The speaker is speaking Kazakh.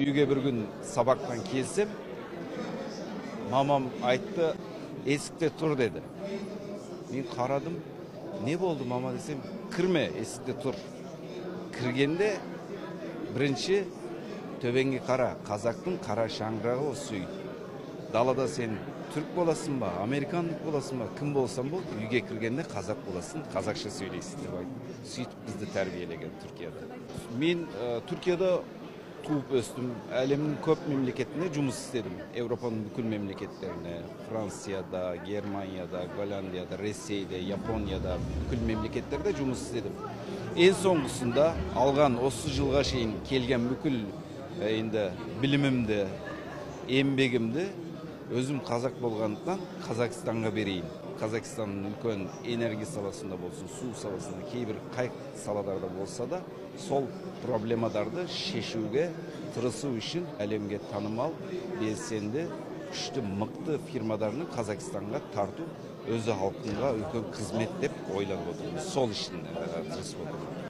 Үйге бір күн сабақтан келсем, мамам айтты, есікте тұр деді. Мен қарадым, не болды, мама десем, кірме, есікте тұр. Кіргенде бірінші төбеңге қара, қазақтың қара шаңырағы осы үй. Далада сен түрік боласың ба, американдық боласың ба, кім болсаң бол, үйге кіргенде қазақ боласың, қазақша сөйлейсің деп айтты. Сөйтіп бізді тәрбиелеген Түркияда. Мен Түркияда туып өстім, әлемнің көп мемлекетінде жұмыс істедім. Европаның бүкіл мемлекеттеріне, Францияда, Германияда, Голландияда, Ресейде, Японияда, бүкіл мемлекеттерде жұмыс істедім. Ең соңғысында алған осы жылға шейін келген бүкіл енді білімімді, еңбегімді өзім қазақ болғандықтан Қазақстанға берейін. Қазақстанның үлкен энергия саласында болсын, су саласында, кейбір қай салаларда болса да, сол проблемаларды шешуге тырысу үшін әлемге танымал, белсенді, күшті, мықты фирмаларын Қазақстанға тарту өзі халқынға үлкен қызмет деп ойланып отырмын. Сол үшін тырысып отырмын.